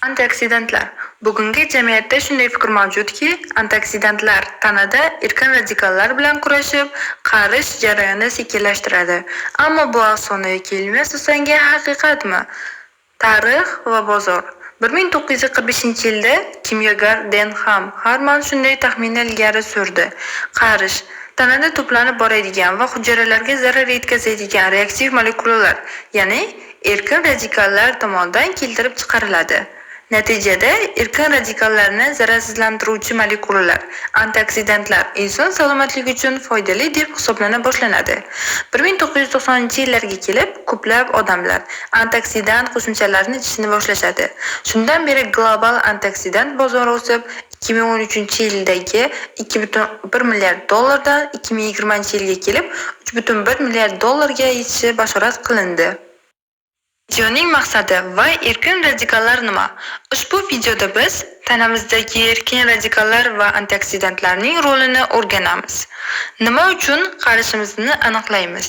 Antioksidantlar. Bugungi jamiyatda shunday fikr mavjudki, antioksidantlar tanada erkin radikallar bilan kurashib, qarish jarayonini sekinlashtiradi. Ammo bu afsona yoki ilmiy asoslangan haqiqatmi? Tarix va bozor. 1945-yilda kimyogar Denham Harman shunday taxminni ilgari surdi. Qarish tanada to'planib boradigan va hujayralarga zarar yetkazadigan reaktiv molekulalar, ya'ni erkin radikallar tomonidan keltirib chiqariladi. Natijada erkin radikallarni zararsizlantiruvchi molekulalar, antioksidantlar inson salomatligi uchun foydali deb hisoblana boshlanadi. 1990-yillarga kelib ko'plab odamlar antioksidant qo'shimchalarini ichishni boshlashadi. Shundan beri global antioksidant bozori o'sib, 2013-yildagi 2,1 milliard dollardan 2020-yilga kelib 3,1 milliard dollarga yetishi bashorat qilindi. Videoning maqsadi va erkin radikallar nima? Ushbu videoda biz tanamizdagi erkin radikallar va antioksidantlarning rolini o'rganamiz. Nima uchun qarishimizni aniqlaymiz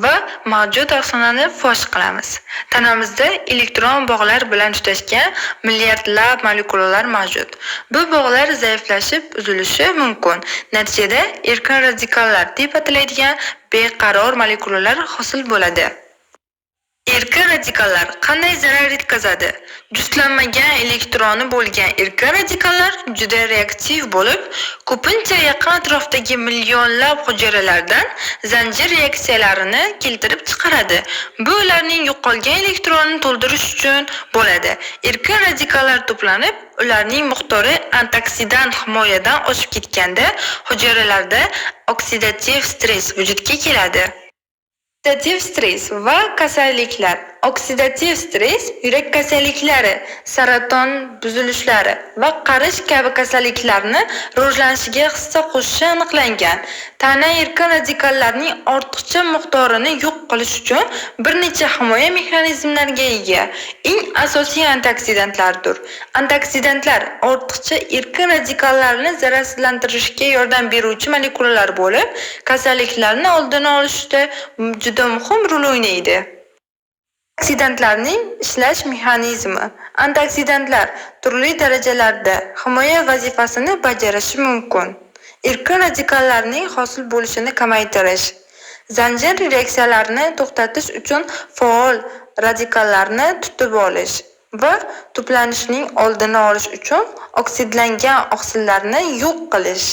va mavjud afsonani fosh qilamiz. Tanamizda elektron bog'lar bilan tutashgan milliardlab molekulalar mavjud. Bu bog'lar zaiflashib, uzilishi mumkin. Natijada erkin radikallar deb ataladigan beqaror molekulalar hosil bo'ladi. Erkin radikallar qanday zarar yetkazadi? Juftlanmagan elektroni bo'lgan erkin radikallar juda reaktiv bo'lib, ko'pincha yaqin atrofdagi millionlab hujayralardan zanjir reaksiyalarini keltirib chiqaradi. Bu ularning yo'qolgan elektronini to'ldirish uchun bo'ladi. Erkin radikallar to'planib, ularning miqdori antioksidant himoyadan oshib ketganda hujayralarda oksidativ stress vujudga keladi. Oksidativ stress va kasalliklar. Oksidativ stress yurak kasalliklari, saraton buzilishlari va qarish kabi kasalliklarni rivojlanishiga hissa qo'shishi aniqlangan. Tana erkin radikallarning ortiqcha miqdorini yo'q qilish uchun bir necha himoya mexanizmlariga ega. Eng asosiy antioksidantlardir. Antioksidantlar ortiqcha erkin radikallarni zararsizlantirishga yordam beruvchi molekulalar bo'lib, kasalliklarni oldini olishda juda muhim rol o'ynaydi. Antioksidantlarning ishlash mexanizmi. Antioksidantlar turli darajalarda himoya vazifasini bajarishi mumkin. Erkin radikallarning hosil bo'lishini kamaytirish, zanjir reaksiyalarini to'xtatish uchun faol radikallarni tutib olish va to'planishining oldini olish uchun oksidlangan oqsillarni yo'q qilish.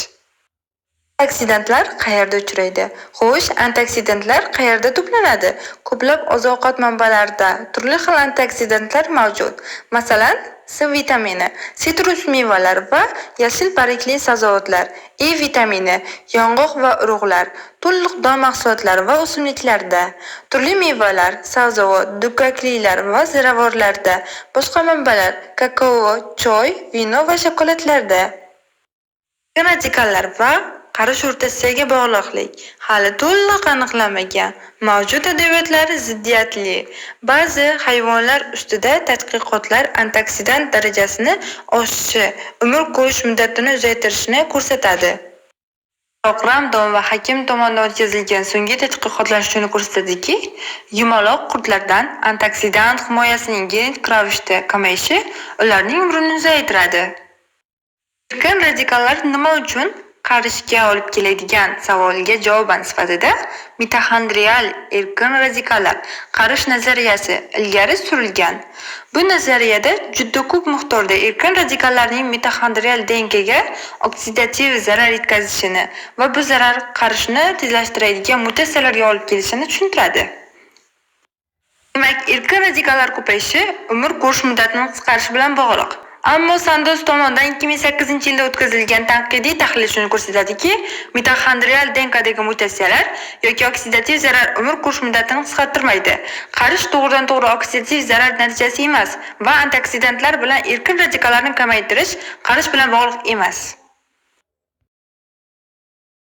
Antioksidantlar qayerda uchraydi? Xo'sh, antioksidantlar qayerda to'planadi? Ko'plab oziq-ovqat manbalarida turli xil antioksidantlar mavjud. Masalan, C vitamini, sitrus mevalar va yashil bargli sabzavotlar, E vitamini, yong'oq va urug'lar, to'liq don mahsulotlari va o'simliklarda, turli mevalar, sabzavot, dukkaklilar va ziravorlarda, boshqa manbalar, kakao, choy, vino va shokoladlarda. Radikallar va qarish o'rtasidagi bog'liqlik hali to'liq aniqlanmagan. Mavjud adabiyotlar ziddiyatli. Ba'zi hayvonlar ustida tadqiqotlar antioksidant darajasini oshishi, umr ko'rish muddatini uzaytirishini ko'rsatadi. Biroq Ramdon va Hakim tomonidan o'tkazilgan so'nggi tadqiqotlar shuni ko'rsatadiki, yumaloq qurtlardan antioksidant himoyasining genetik ravishda kamayishi ularning umrini uzaytiradi. Erkin radikallar nima uchun qarishga olib keladigan savolga javoban sifatida mitoxondrial erkin radikallar qarish nazariyasi ilgari surilgan. Bu nazariyada juda ko'p miqdorda erkin radikallarning mitoxondrial DNKga oksidativ zarar yetkazishini va bu zarar qarishni tezlashtiradigan mutatsiyalarga olib kelishini tushuntiradi. Demak, erkin radikallar ko'payishi umr ko'rish muddatining qisqarishi bilan bog'liq. Ammo Sandoz tomonidan 2008-yilda o'tkazilgan tanqidiy tahlil shuni ko'rsatadiki, mitoxondrial DNKdagi mutatsiyalar yoki oksidativ zarar umr ko'rish muddatini qisqartirmaydi. Qarish to'g'ridan-to'g'ri oksidativ zarar natijasi emas va antioksidantlar bilan erkin radikallarni kamaytirish qarish bilan bog'liq emas.